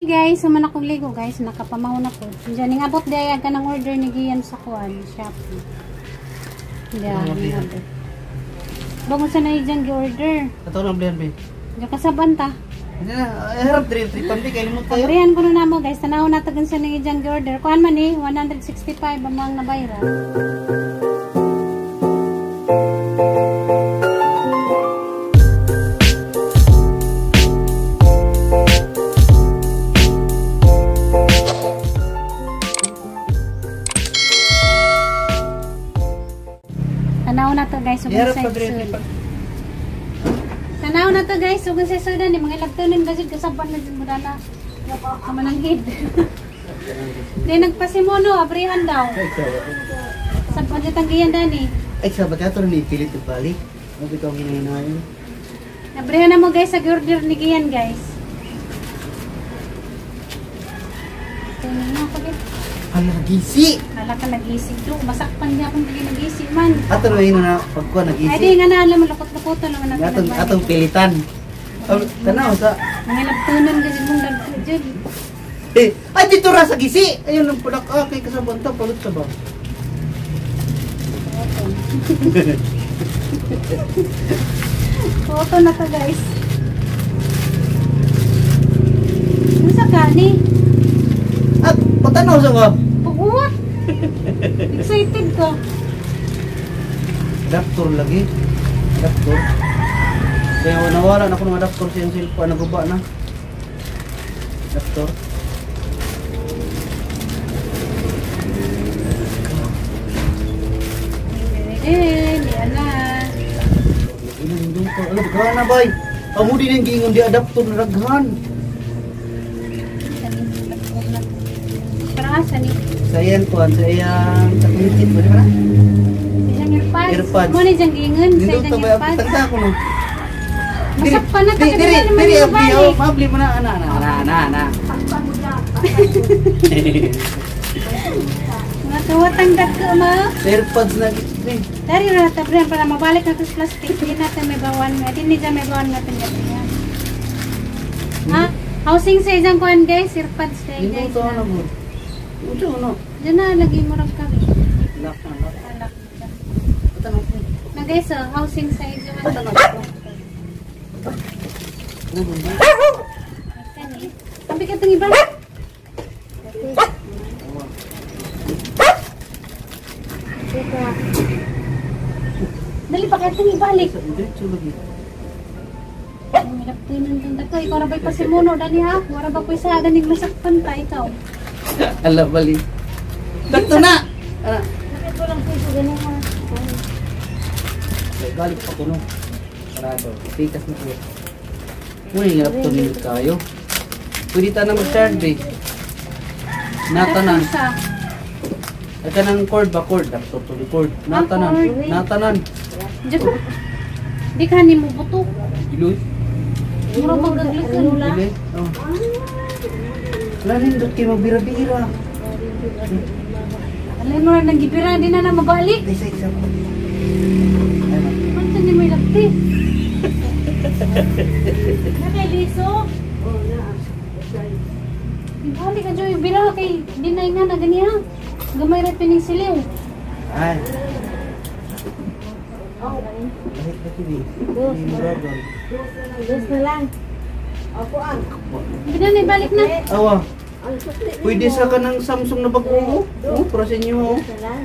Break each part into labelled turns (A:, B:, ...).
A: Guys, human akong ligo guys, nakapamaw na po. Diyan, ningabot di ay ka ng order ni Gian sa kuan, Shopee. Diyan, ningabot. Bangon sa na dyan gi-order.
B: Ato lang blihan be.
A: Diyan kasaban ta.
B: Hindi na, ay, harap diri tripan be kay limot kayo.
A: Abrihan ko na mo guys, tanaw na tagan sa na dyan gi-order. Kuan man eh, 165 ang mga nabayra. Tanaw na to guys, ug
B: Harap
A: sa
B: pa diri tripan.
A: Tanaw na to guys, ug sa sudan ni mga lagtunin kasi kasaban na jud mo dana. Kamananghid. Di nagpasimuno, abrihan daw. Sa padyat ang giyan dani.
B: Ay sabat ato ni pilit og balik. Mo bitaw ginahinayon.
A: Abrihan na mo guys sa order ni Gian guys. Tunin na ako guys.
B: Hala gisi.
A: Hala ka nag-isip do. Masakpan niya akong dili nag-isip man.
B: Ato na yun na pagkuha
A: Ay
B: nag-isip.
A: di nga na alam mo lukot-lukoton naman natin.
B: Atong atong pilitan. Oh, tanaw sa
A: Mga lagtunan kasi mong dagko jud.
B: eh, ay dito ra sa gisi. Ayun ang pudak ah, kay kasabon ta palot sa ba.
A: Photo na to guys. Unsa ka ni?
B: At patanaw sa ba.
A: What? Excited ko.
B: Adaptor lagi. Adaptor. Kaya nawala na ako ng adaptor sa iyang cellphone. Naguba na. Adaptor.
A: Eh, di ana.
B: Lagi na nindong ko. Alam, gawa na bay. Amo din ang giingon di adaptor na raghan.
A: Para asa ni?
B: Sa iyan kuan, sa iyang taklitit ba di ba na?
A: Iyang earpads.
B: Earpads.
A: Mo ni diyang giingon sa
B: Nindot
A: iyang
B: to bay.
A: earpads.
B: Tagta ko no.
A: Masakpan na ta
B: Diri,
A: kay
B: diri,
A: naman
B: diri,
A: yung
B: abli,
A: balik.
B: oh, mabli mo na, ana, ana, ana, ana, ana.
A: Mga tuwatang dagko ma.
B: Sa earpads na git.
A: Dari ra ta bre para mabalik na to sa plastic. Di natin may bawan. Di ni dyan may bawan natin yan. Ha? Housing sa isang kuan guys, earpads kay
B: Nindot
A: guys.
B: to na mo. Ujo no.
A: Diyan na lagi mo rag kami.
B: Lock na, lock.
A: Alak.
B: Patanaw ko.
A: Na guys, oh, housing sa isang
B: Patanaw ko. Ano ba?
A: Ang bigat ng iba. Dali pa kaya itong ibalik.
B: Diretso lagi.
A: May laptinan itong dako. Ikaw ra ba'y pasimuno, dani ha? Wala ba ko'y sa ganing masakpan ta, ikaw?
B: Ala bali. Dakto na. Ana. Ay, balik pa kuno. Parado. Pikas na ko. Uy, hirap to ninyo kayo. Pwede ta na mag-charge eh. Natanan.
A: Sa,
B: Ay ka ng cord ba? Cord. Laptop to cord. Natanan.
A: Ah, cord.
B: Natanan.
A: Diyan ko. Di ka ni mo buto.
B: Iloy.
A: Mura magaglikan.
B: Iloy. Oh. Wala nindot kay magbira-bira.
A: Alin mo na nang gibira, di na na mabalik.
B: Ay, isa, isa. Ay, ma.
A: Ano ni may lapti? Nakaliso. Ibalik ka Joy, bira kay di na nga na ganiya. Gamay ra pining siliw.
B: Ay. Balik na kini. Dos.
C: Dos na lang. Opo ang.
A: Bina na ibalik na.
B: Awa.
C: Ang sukli.
B: Pwede sa ka ng Samsung na bago. Oh, para sa inyo. Oh.
C: Dos na lang.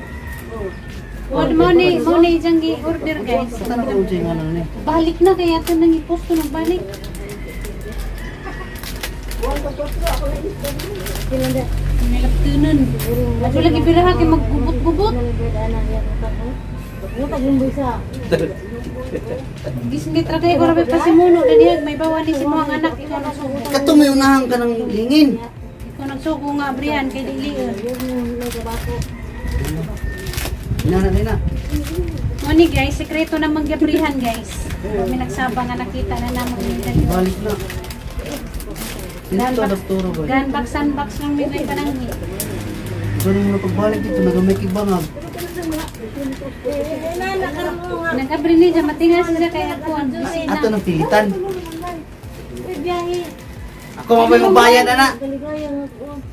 A: What mo ni diyang gi-order guys.
B: Tanong ko siya nga ni.
A: Balik na kaya ito nang iposto ng balik. May laptunan. At wala gibira kay maggubot-gubot. Gisingit ra kay grabe pa si Muno dani may bawa ni si mga anak ikaw nagsugo.
B: Kato may unahan ka ng lingin.
A: Ikaw nagsugo nga abrihan kay dili.
B: Ina na, ina.
A: Mo ni guys, sekreto na manggabrihan guys. Kami nagsaba nga nakita na namang ni dali.
B: Balik na. Dito adaptoro ba?
A: Gan box unbox lang may pananghi.
B: Ganun mo na pagbalik dito, nagamay kibangag.
A: Nag-abri ni siya, matingas siya kay ako. Ang
B: Ato ng pilitan. Ako mabay magbayad ana.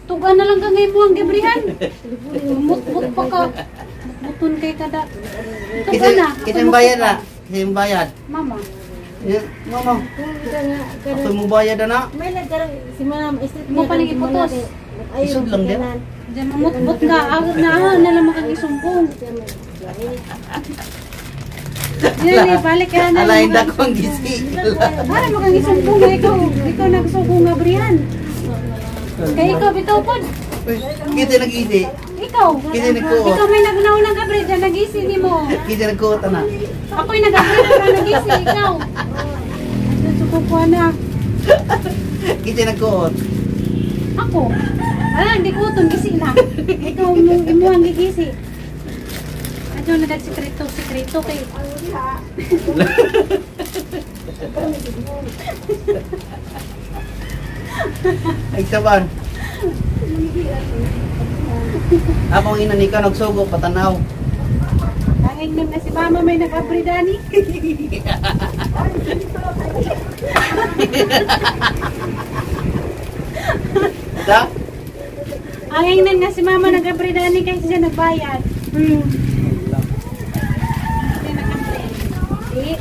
A: Tugan na lang ka ngayon mo ang gabrihan. Mutmut pa ka. Mutmutun kay kada. Tugan na.
B: Kita yung bayad na. Kita yung bayad.
A: Mama.
B: Mama. Ako mo bayad ana.
C: May nagkaroon si ma'am isip
A: Mo pa nang iputos.
B: Isod lang din.
A: Diyan mamutmut ka. Ah, na lang makakisumbong. Yan eh, balik ka na.
B: Alay na kong gisi.
A: Para makakisumbong na ikaw. Ikaw nagsumbong nga brihan. Kaya ikaw bitaw pod.
B: Kita nag-isi.
A: Ikaw.
B: Kita nagkuot.
A: Ikaw may nagnaunang gabri dyan. Nag-isi ni mo.
B: Kita nagkuot ana.
A: Ako'y nag-abri pero nag-isi ikaw. Nasukukuha na.
B: Kita nagkuot.
A: Ako? Ala, hindi ko itong gisi na. Ikaw mo imo ang gigisi. Adyo na sekreto sekreto kay.
B: Ay saban. Akong ina ni ka nagsugo patanaw.
A: Ang na si mama may nag-abri dani.
B: Da?
A: Ang ingnan nga si mama nag-abri dani kay siya nagbayad. Siya nag-abri. Di.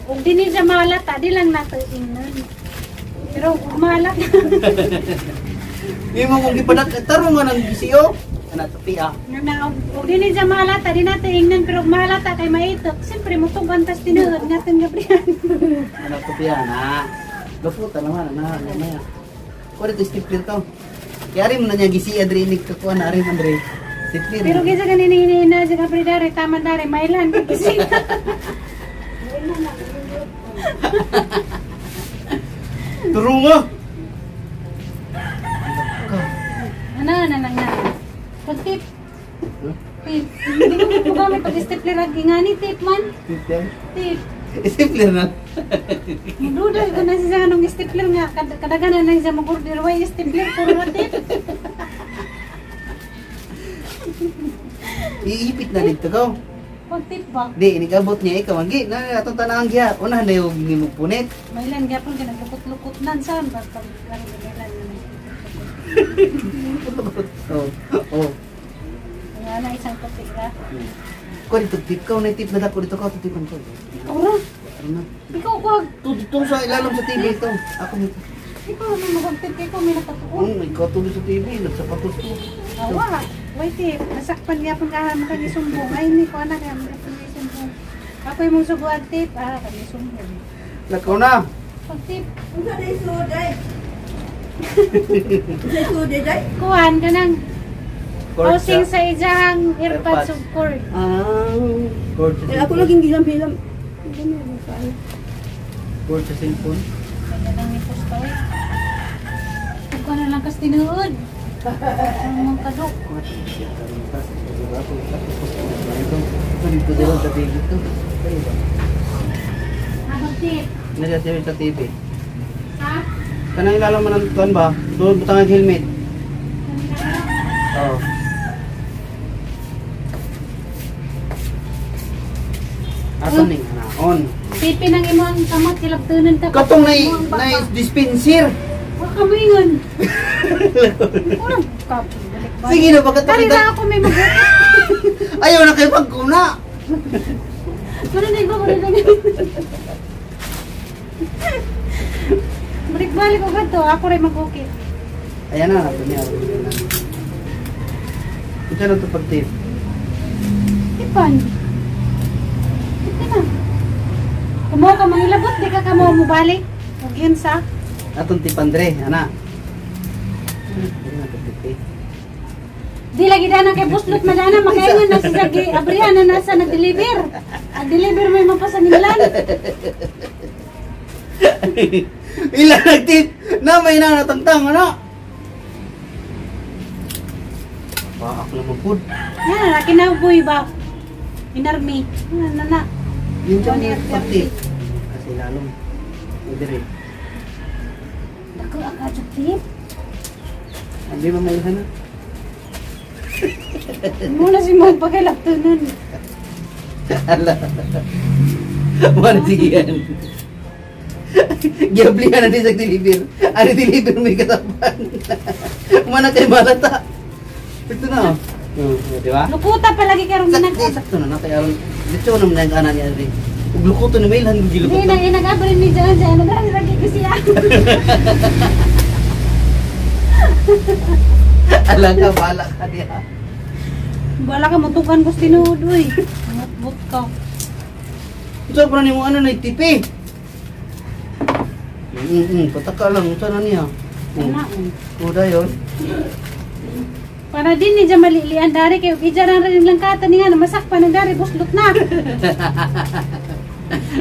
A: Ug dinhi siya mahalata, di lang nato ingnan. Pero ug mahalata.
B: Di mo kung gipadak tarong nga nang gisiyo. Ana tapi ah.
A: Nga na ug dinhi siya mahalata, di nato ingnan pero ug mahalata kay maitok. Siyempre mutugan tas tinuod natin gabrihan.
B: Ana tapi ah na. Luputan naman ana mamaya. Ko dito stapler to. Kaya mo na niya gisi adre ni kakuan na ari man dre. Stapler.
A: Pero kaysa ganina hinihina sa kapre dare, tama dare, mailan kasi.
B: Turong nga.
A: Ano na lang na. Pag tip. Tip. Hindi ko po gamit pag stapler ag ingani tip man.
B: Stapler.
A: Tip.
B: Stapler na.
A: Duda ko na siya anong stapler nga kadaghanan na siya mag-order way stapler puro na tip.
B: Iipit na dito ko.
A: Pag tip ba?
B: Di, inigabot niya ikaw. Ang gi, na atong tanang giya. Unahan na yung nimog punit.
A: Mailan gyapon ka naglukot-lukot nan saan ba pag karon mailan na.
B: Oh, oh.
A: Nga na isang topic ra.
B: Ko dito tip ka, na tip na dako dito ka, tipan ko.
A: Ikaw ra.
B: Ano na?
A: Ikaw ko.
B: To dito sa ilalom sa TV ito. Ako nito.
A: Ikaw naman mag-tip kay ko may nakatuon.
B: Oh, ikaw tuloy sa TV, nagsapatos ko.
A: Awa, wait eh, nasakpan nga pong kaha makagisumbong. Ay, hindi ko anak, kaya makagisumbong. Ako yung mong subuan tip, ah, kagisumbong.
B: Lakaw na.
A: Pag tip,
C: Unsa day sud ay? Unsa sud day?
A: kuhan ka ng
B: Cord
A: housing sa ijang earpads
B: Airpods.
A: of cord.
C: Ah.
B: Cord sa
C: Ako
B: cellphone.
C: laging gilam-hilam.
B: Cord sa cellphone.
A: Kaya lang ni Pusto eh. Ikaw na lang kas tinuod. Ang mga kadok.
B: Ito dito dito sa TV ito.
A: Habang tip.
B: Nasa TV sa TV.
A: Ha?
B: Kanang ilalom mo ng tuwan ba? Doon butang ang helmet. Oo. Ato ning on.
A: Pipi ng imong kamot, kilabtunan ka.
B: Katong na
A: Imong
B: na
A: baka.
B: dispenser.
A: Wa ka mo ingon. Walang kapit. Balik-balik.
B: Sige na bakit
A: Dari na ako may magutot.
B: Ayaw na kayo pagkuna.
A: Marinig ko, marinig. Balik-balik ko ganito. Ako rin mag-ukit.
B: Ayan na, nato niya. Ito na ito pag-tip.
A: Tipan. Ito na. Kumuha ka mangilabot, di ka kamo mubalik. Huwag yun sa.
B: Atong tipan dre, ana. Ito na ito tip eh.
A: Di lagi dana kay buslot madana makaingon na siya gi abrihan na nasa nag-deliver. Ang deliver may mapasaninglan.
B: Ila nagtip na may na natangtang ano. Paak naman po.
A: Yan, laki na boy ba? Inarmy. Yan na na.
B: Yun dyan yung pag-tip. Kasi lalong. Dire.
A: Dako ang kadyo tip.
B: Hindi ba may na?
A: Muna si mo pagkalaptunan.
B: Ala. Wala sige yan. Giablihan na din sa deliver. Ano deliver may katapan. Mana kay malata. Ito na. Oh, di ba?
A: Lukuta palagi karon
B: Sakto,
A: nag.
B: sakto na na kay aron. Dito na man ang ana niya rin. Ug lukuto ni mailhan
A: Hindi
B: gilukuto.
A: na inag-abri ni John John. Nag lagi ko siya.
B: Alaga bala ka diha.
A: Wala ka mutukan ko tinuod uy. Mutbut ka.
B: Unsa pa nimo ano na tipi? Pataka lang unsa na niya.
A: Ana.
B: Oh, dayon.
A: Para din ni dyan malilian dari kayo. Ija rin rin lang kata ni nga na masakpan ng dari buslot na.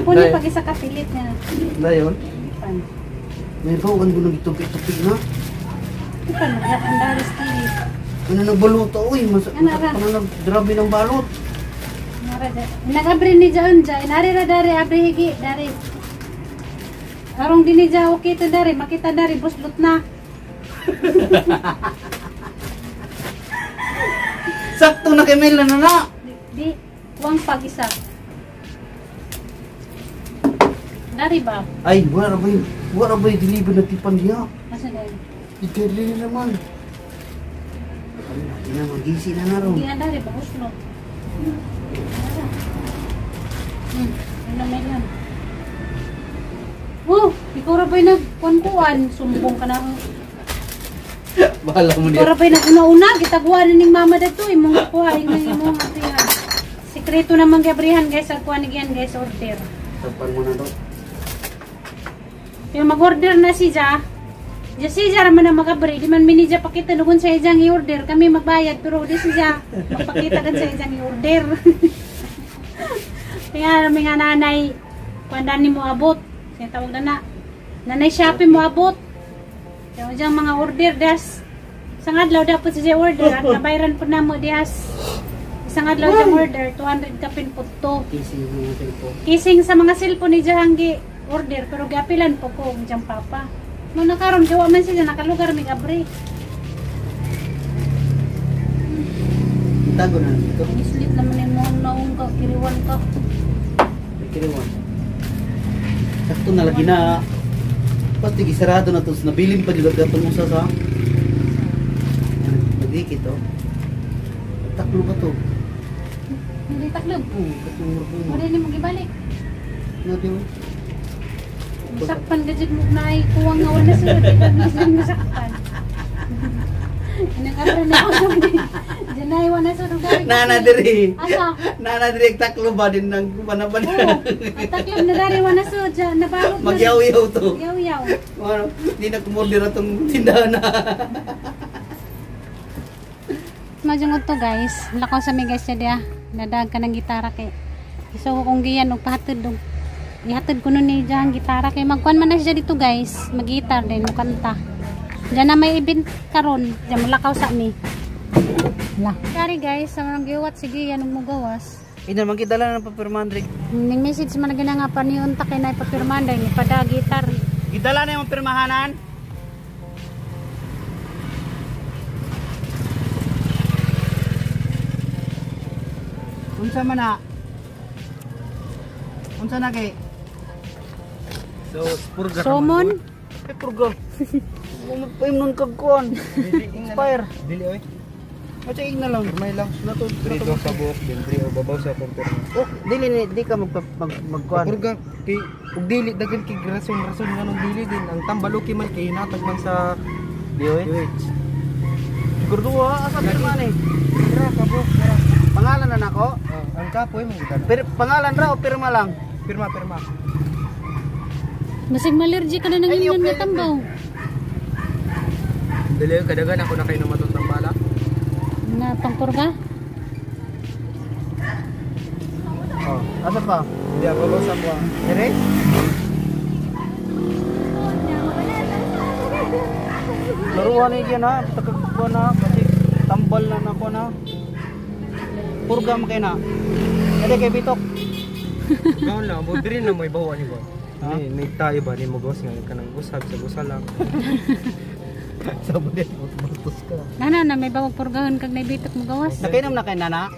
A: Kuni pag isa kapilit niya.
B: Dayon.
A: Pan.
B: May bawan ko nang itupi-tupi na.
A: Ipan ang dari stili.
B: Ano nagbaluto uy, mas
A: Ano ra?
B: ano nagdrabe ng balot.
A: Nara dyan. Nag-abri ni dyan dyan. Nari ra dari abri higi dari. Arong din ni dyan okay to dari makita dari buslot na.
B: Sakto na kay Mel na na.
A: Di wang pag isa. Dari ba?
B: Ay, wala ba yun? Wala ba yung deliver na tipan niya?
A: Asa dari?
B: Deliver naman. Ay, na, magisi na na ron.
A: Di ang dari ba buslot. Ano may yan? Oh, ikaw ra ba'y nagkuan-kuan? Sumbong ka na.
B: Bahala mo
A: Ikaw
B: niya.
A: ra ba'y nag-una-una? Gitaguan na ning mama dato. Imong kuha, imong abrihan. Sikreto naman gabrihan guys. Ang kuha ni gian guys, order.
B: Tapan mo na to.
A: Kaya mag-order na si Ja. Ja si Ja raman na mag-abri. Di man minija pakita nugon sa ijang i-order. Kami magbayad pero di si Ja magpakita kan sa ijang i-order. Kaya mga nanay, kuan ni mo abot. Siya tawag na na. Nanay Shopee mo abot. Kaya diyang mga order das. Isang adlaw dapat siya order at nabayran po na mo dihas. Isang adlaw diyang order, 200 kapin po to.
B: Kissing yung mga cellphone.
A: Kissing sa mga cellphone ni Jahanggi order pero gapilan po ko diyang papa. No nakaron gawa man siya nakalugar mig abre.
B: Tago na dito.
A: Islit naman yung mga naong ka, kiriwan ka.
B: Kiriwan. Sakto na lagi na. Pasti gisarado na to. Nabilin pa dito gatong usa sa. Nagdikit to. Taklo ba to?
A: Hindi taklob.
B: Oo, katong murbo.
A: Wala ni mo gibalik.
B: Nabi mo.
A: Masakpan ka dyan mo na ay kuwang nga wala sila. Di ba minsan masakpan? Nag-abre na ako sa Diyan na iwan na sa lugar.
B: Nana diri.
A: Asa?
B: Nana diri taklo ba din ng panapan.
A: Oo. Ang taklob na dari wala sa dyan. Nabalot na.
B: Magyaw-yaw to.
A: Yaw-yaw.
B: Ano, di na kumorder atong tindahan na.
A: Majungod to guys. Lakaw sa mi guys niya. Nadag ka ng gitara kay. So kung giyan og pahatod og ihatod ko nun ni dyan gitara kay magkuan man na siya dito guys. Mag-gitar din mo kanta. Diyan na may event karon. Diyan mo lakaw sa mi. La. Kari guys, sa mga giwat sige yan og mugawas.
B: Ina man gidala na papirmahan diri.
A: Ning message man na nga paniyon ta kay na ipapirmahan dahil ipada gitar.
B: Gidala na yung pirmahanan. Unsa man na? Unsa na kay?
D: So, purga
A: Somon,
B: Ay purga. Paimnon kag kuan. Expire.
D: Dili oy.
B: Matsayig na lang.
D: May lang.
B: Nato
D: Dito sa buhok din, diri o babaw sa kumpirma.
B: Oh, dili ni di ka mag magkuan.
D: Purga kay ug dili daghan kay rason-rason nganong dili din ang tambalo kay man kay hinatag man sa
B: Di oy.
D: DOH.
B: Siguro asa pirma ni?
D: Ra ka buhok, ra.
B: Pangalan na nako.
D: Ah, ang kapoy mo gid.
B: Per, pangalan ra o pirma lang?
D: Pirma pirma.
A: basig malergy ka na ng
B: Ay,
A: inon
B: okay.
A: nga tambaw.
D: Dili oy kadagan ako na kay namatot ng bala.
A: Na pangpurga.
B: Oh, asa pa?
D: Hindi babaw sa buhok.
B: Dire? Laruan ni diyan ha, takagkuan na kasi tambal na nako na. Purga man kay na. Kaya kay bitok.
D: Gaon lang, mo diri na may bawa ni ba.
B: Ha?
D: Ni ni tayo ba ni mo gos nga kanang usab sa busa lang.
B: Sabi din, bastos ka.
A: Nana na may bawag purgahon kag naibitok mo gawas.
B: Nakainom na kay nana?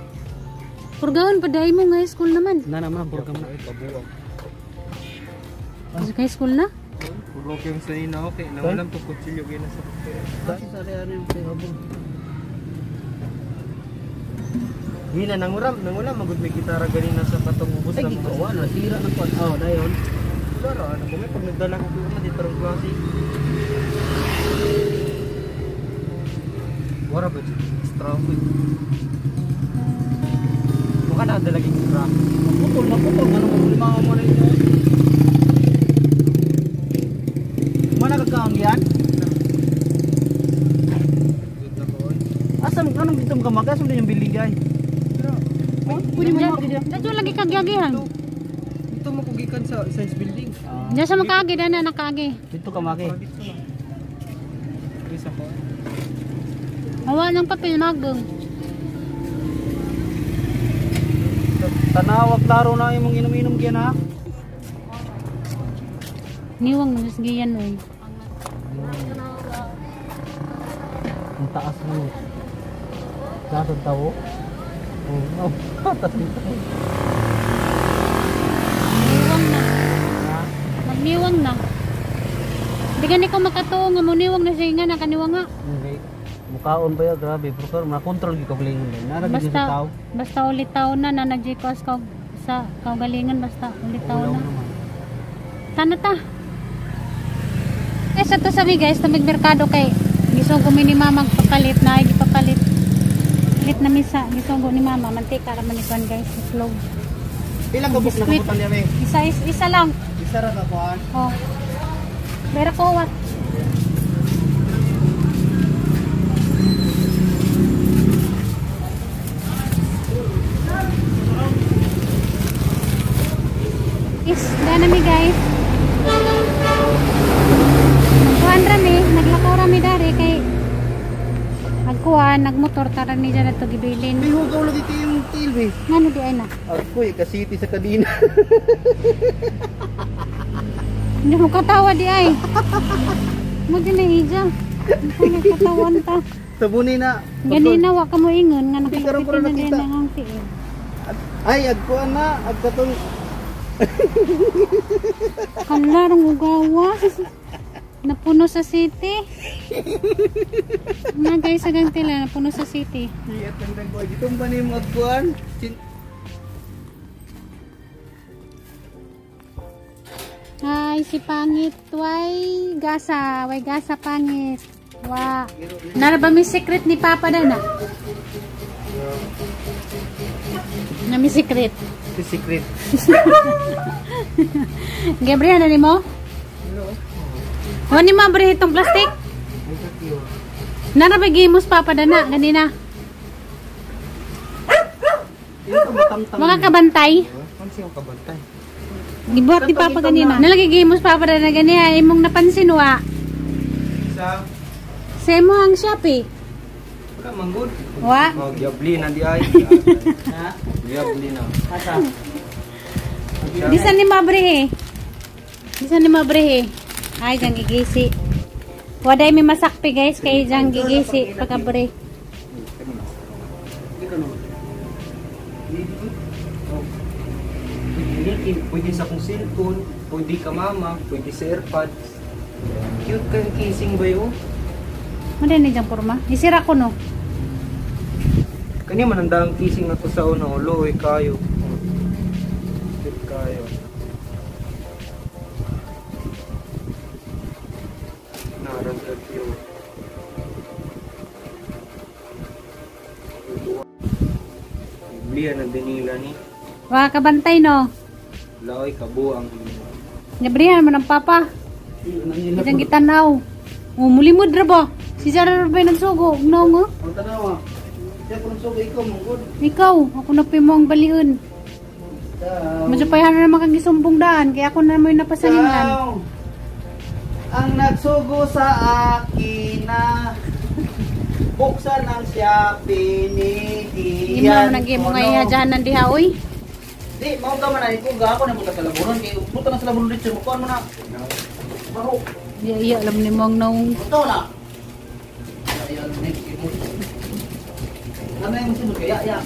A: Purgahon pa dai mo nga high school naman.
B: Nana man, purga man.
D: Ay, pabuwang.
A: Sa high school na?
D: Okay ang sanina, okay. Nangulam to kutsilyo gina sa
B: Kasi sa ano yung pihabo.
D: Gina nanguram, nangulam magud may gitara ganina sa katong ubos
B: Ay,
D: na mga.
B: gikawa na. Sira na po. Oh, dayon.
D: Wala ra ano kung may pag nagdala ko kuno dito rong klase. Wala ba extra ko. Mukha na dala extra.
B: Maputol, maputol. Ano mo lima mo na ito? Mana kakaon yan?
D: Good na ko.
B: Asa mo anong dito ka mag? Asa mo yung building ay? Pwede mo makagi diyan.
A: Dadyo lagi kagyagihan.
D: Dito mo kugikan sa science building.
A: Diyan sa makaagi dana nakaagi.
B: Dito ka maki.
D: Dito na. Bisa ko.
A: Hawa ng papel magong.
B: Tanawa klaro na imong inom-inom giyan ha.
A: Niwang mo giyan oy.
B: Ang taas mo. Taas ang tao. Oh, taas ang tao.
A: Niwang na. Magniwang na. Di gani ko makatuo nga muniwang na siya nga nakaniwang nga.
B: Hindi. Mukaon ba yun? Grabe. Pero karon na-control gyud ko galingon din. Nara gyud sa
A: Basta
B: tao.
A: basta ulit taon na na nag-GCash ka sa kaugalingan basta ulit taon
B: Ulaw
A: na.
B: naman.
A: Tana ta. Eh sa to sabi guys, tamig merkado kay gisugo mi ni mama magpapalit na ay gipapalit. Palit na misa, gisugo ni mama mantika ra man ni kuan guys, itlog.
B: Ilang kabuk na
A: Biskuit.
B: kabutan niya, me?
A: Isa isa lang.
B: Isa ra ka kuan.
A: Oh. Pero ko wat. Is, dana mi guys. Nagkuhan rami, naglakaw rami dari kay nagkuhan, nagmotor tara ni dyan ato gibilin.
B: May hugaw lagi kay yung tail, be.
A: Ngano di ay na?
B: Ako'y kasiti sa kadina.
A: Hindi mo katawa di ay. Mo din na ija. Hindi ko katawan ta.
B: Sabuni na.
A: Ganina wa ka mo ingon nga
B: Hindi, karon ko
A: nakalapit
B: na
A: na din
B: nakita.
A: ang tiil.
B: Ay, agkuan na. Agkatong
A: Kalarong ugawa. Napuno sa city. Na guys, agang tila napuno sa city.
B: Iyat ng dagko. Gitumba ni mo agkuan.
A: Ay, si pangit. Way gasa. Way gasa pangit. Wa. Nara ba may secret ni Papa na? Na may secret.
D: Si secret.
A: Gabriel, ano mo? Wani mo abre itong plastic? Nara ba gimos Papa dana ganina? Mga kabantay.
D: Pansin ang kabantay.
A: Gibuhat ni Papa ganina. Nalagi gimos Papa dana ganiha imong napansin wa.
D: Sa
A: Sa imo ang Shopee.
D: wala manggod.
A: Wa.
D: Oh, gyabli na di ay.
B: Ha?
D: Gyabli na.
B: Asa?
A: Bisan ni mabre eh. Bisan ni mabre eh. Ay, jang gigisi. Waday may masakpi guys kay jang gigisi pagkabre.
D: Pwede sa kong cellphone, pwede ka mama, pwede sa AirPods. Cute kang casing ba yun?
A: Maday ni jang porma. Isira ko no.
D: Kani man ang daang casing na to sa una, ulo, eh, kayo. Cute kayo. Naran ka cute. Bliya na dinila ni.
A: Wa kabantay no.
D: Laoy kabuang.
A: Nabrihan mo ng papa. Jang gitanaw. Oh, mulimod ra ba? Si Zara ra ba nagsugo? No nga.
B: Ang tanawa. Siya kung sugo ikaw manggod.
A: Ikaw, ako na pa mo ang baliun. Medyo payahan na naman kang gisumbong daan, kaya ako na naman yung napasalingan.
B: Ikaw, ang nagsugo sa akin na buksan ang Shopee ni
A: Hindi mo naman nag-imo nga ihadyahan diha, oy.
B: Di, mao ka man ay kung ako na buta sa laburon kay buta na sa laburon dito mukuan mo na. Baho.
A: Iya, iya, alam ni mo ang naong.
B: Ito na. Ayan, next. Ano yung sunod kaya? Ya.